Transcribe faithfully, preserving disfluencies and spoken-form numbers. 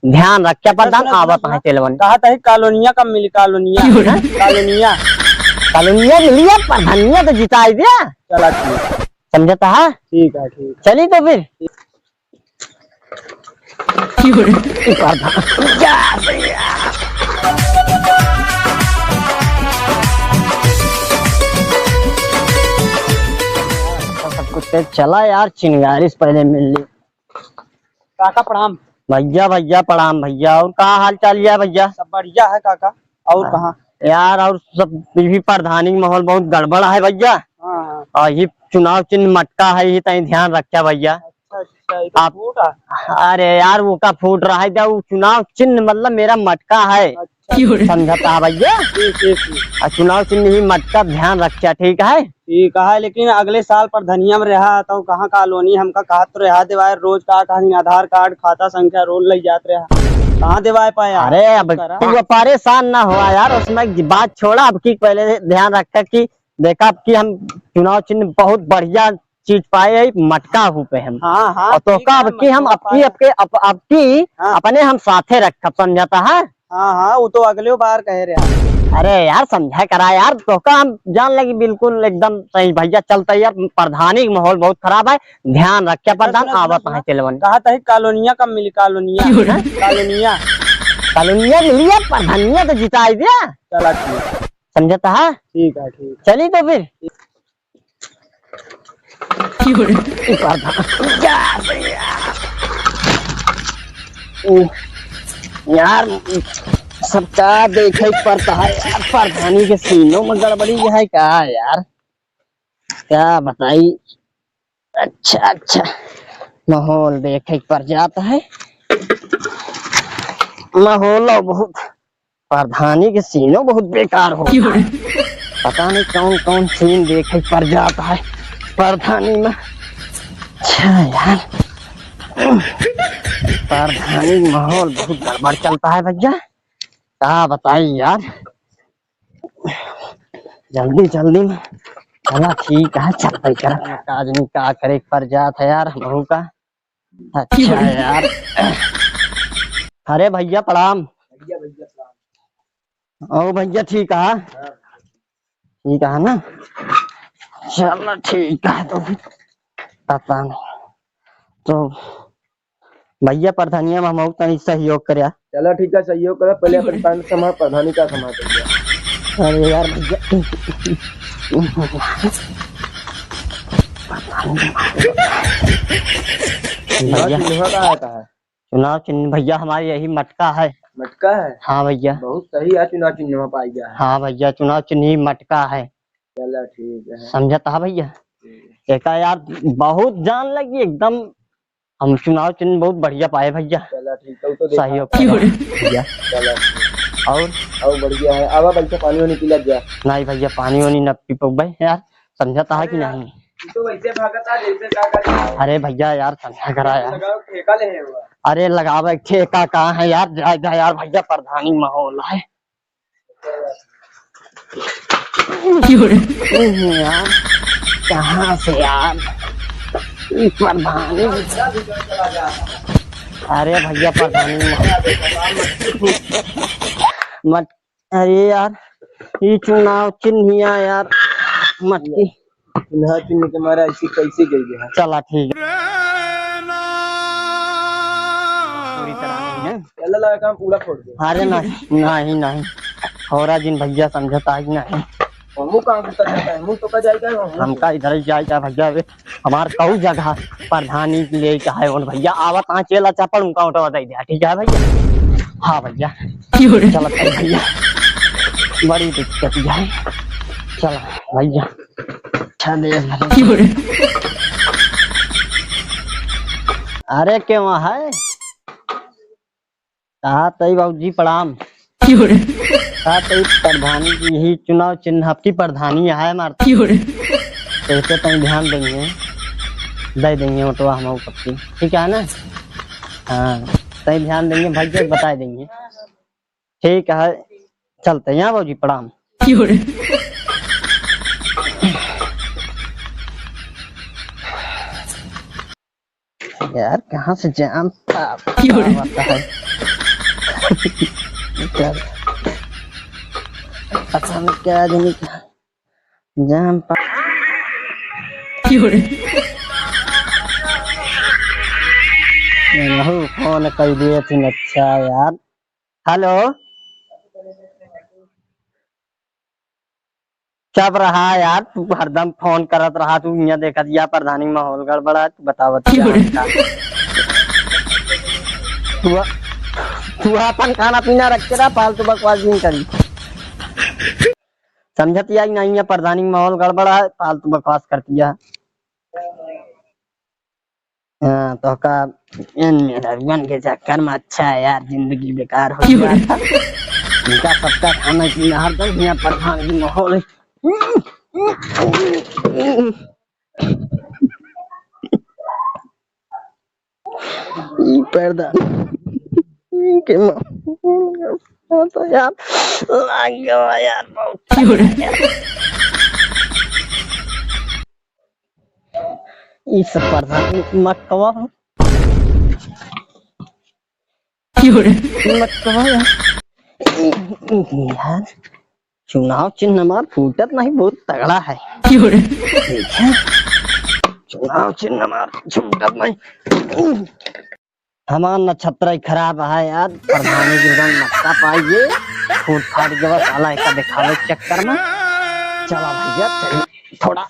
ध्यान रख, क्या प्रधान सुनो, सुनो, आवत सुनो। है तेलवन। कहा था ही कॉलोनिया कब मिली, कॉलोनिया? क्यों रे? कॉलोनिया। कॉलोनिया मिली है, प्रधानिया तो जिताई दिया। चला ठीक। समझता है? ठीक है, ठीक। चली तो फिर। क्यों रे? प्रधान। सब कुछ तेज चला यार, चिंगारी से पहले मिल ली। काका प्रणाम। भैया, भैया प्रणाम भैया। और का हाल चाल है भैया? सब बढ़िया है काका। और हाँ। कहाँ? यार, और सब भी प्रधानी के माहौल बहुत गड़बड़ है भैया। हाँ, हाँ। और ये चुनाव चिन्ह मटका है, ये तनी ध्यान रखा भैया। अच्छा, अच्छा, ये तो आप फूट है। अरे यार, वो का फूट रहा है क्या? वो चुनाव चिन्ह मतलब मेरा मटका है। अच्छा। समझता है भैया? ठीक, ठीक, ठीक। और चुनाव चिन्ह ही मटका, ध्यान रखा, ठीक है? ठीक है, लेकिन अगले साल प्रधनिया में रहा तो कहाँ कॉलोनी हमका कहत रहा देवाए, रोज का कहीं आधार कार्ड, खाता संख्या रोज लग जात रहा, कहाँ देवाए पाया? अरे अब करा। तू परेशान ना हुआ यार, उसमें की बात छोड़ा, अब की पहले ध्यान रखा कि देखा अब की हम चुनाव चिन्ह बहुत बढ़िया चीज पाए है, मटका हूँ पे हम। हाँ, हाँ, और तो ठीक का है, अब की हम मटका अब की पाया। अब के अब, अब की हाँ। अपने हम साथे रखब, समझता है? हाँ, हाँ, वो तो अगले बार कहे रहे। अरे यार, समझा करा यार, तोहका हम जान लगी बिल्कुल एकदम सही। भैया, चलता यार, प्रधानी के माहौल बहुत खराब है, ध्यान रख, क्या प्रधान सुनो, सुनो, आवत सुनो। है तेलवन। कहा था ही कॉलोनिया कब मिली, कॉलोनिया? क्यों रे? हाँ? कॉलोनिया। कॉलोनिया मिली है, प्रधानिया तो जिताई दिया। चला ठीक। समझता है? ठीक है, ठीक। चली तो फिर। क्यों रे? प्रधान, क्या भैया? ओ, यार, सबका देखे पड़ता है यार, प्रधानी के सीनों में गड़बड़ी है का यार, क्या बताई। अच्छा, अच्छा, माहौल देखे पड़ जाता है, माहौल बहुत प्रधानी के सीनो बहुत बेकार हो। क्यों रे? पता नहीं कौन कौन सीन देखे पड़ जाता है प्रधानी में। अच्छा यार, प्रधानी माहौल बहुत गड़बड़ चलता है भैया, का बताई यार। जल्दी जल्दी में चला, ठीक है, चलते करा, काज नहीं का करे पड़ जात है यार हमहू का। अच्छा यार। अरे भैया प्रणाम। भैया, भैया प्रणाम। ओ भैया ठीक है? हाँ। ठीक है ना? चलो ठीक है तो पता नहीं। तो भैया प्रधानिया में हम तनी सहयोग करे। चलो ठीक है, सहयोग करो, पहले अपन पंच समा प्रधानी का समा कर दिया। अरे यार भैया। भैया। चुनाव चिन्ह का आता है? चुनाव चिन्ह भैया हमारे यही मटका है। मटका है? हाँ भैया। बहुत सही है, चुनाव चिन्ह में पाई गया है। हाँ भैया, चुनाव चिन्ह ही मटका है। चला ठीक है। समझता है भैया? ठीक। एका यार बहुत जान लगी एकदम, हम चुनाव चिन्ह बहुत बढ़िया पाए भैया। चला ठीक है, वो तो देखा सहयोग है। करो भैया। चला ठीक। और? और बढ़िया है, आवा बच्चा पानी वानी पी ले जा। नहीं भैया, पानी वानी न पी पउबे यार, समझता है कि नहीं? तू तो वैसे भागत आ जैसे का कर। अरे भैया यार, समझा करा यार। लगाओ, ठेका ले है वो। अरे लगावे ठेका कहाँ है यार, जा, जा यार भैया, प्रधानी माहौल है। क्यों रे? यार, कहाँ से यार? ई प्रधानी। अरे भैया, प्रधानी माहौल। मत अरे यार, ई चुनाव चिन्हिया यार, मटकी। चुनाव चिन्ह के मारा ऐसी कैसे गई है? चला ठीक है। पूरी तरह नहीं है। चला लगा काम पूरा फोड़ दे। अरे नहीं, नहीं, नहीं। होरा जिन भैया समझता है कि नहीं? हमू काम करता है, हमू तो का जाएगा, हमू हमका इधर ही जाएगा भैया। हमार कऊ जगह प्रधानी ले के है उन भैया, आवत हाँ चेला चपड़ उनका ओटवा दे दिया, ठीक है भैया? हाँ भैया। क्यों रे? चलत है भैया, बड़ी दिक्कत है। चला भैया, अच्छा दे भैया। क्यों रे? अरे के वहाँ है? कहा तई बाबूजी प्रणाम। क्यों रे? कहा तई प्रधानी जी, यही चुनाव चिन्ह आपकी प्रधानी है हमार। क्यों रे? तो इसे तई ध्यान देंगे, दे देंगे वोटवा हम आपकी, ठीक है ना? हाँ, तई ध्यान देंगे भैया, बता देंगे। ठीक है, चलते हैं बाबूजी, प्रणाम। क्यों रे? यार, कहाँ से जाम था? क्यों रे? आता है। चल। पता नहीं क्या जनी का जान पा- रहू फोन कर दिए थे, अच्छा यार। हेलो, चुप रहा यार, तू हरदम फोन करत रहा, तू इहाँ देखत या प्रधानी माहौल गड़बड़ा है, तू बतावत या हमका। तू, तू अपन खाना पीना रख के रहा, फालतू बकवास नहीं करी। समझत या नहीं है, प्रधानी माहौल गड़बड़ा है, फालतू बकवास करती है। हाँ, तो का इन मेहररुअन के चक्कर में अच्छा है यार, जिंदगी बेकार हो गया था। इनका सबका खाना पीना हरदम यहाँ प्रधान की माहौल है। ई प्रधान के माहौल तो यार, लाग गया यार, बहुत। ई सब प्रधान मत कहो। मत कहो यार। यार, चुनाव चिन्ह हमार फूटत नहीं, बहुत तगड़ा है। ठीक है? चुनाव चिन्ह हमार छूटत नहीं। हमार नक्षत्र ही खराब है यार, प्रधानी के एकदम नक्शा पाइए, फूट फाट गवा साला, एका दिखावे के चक्कर में। चला भैया, चल, थोड़ा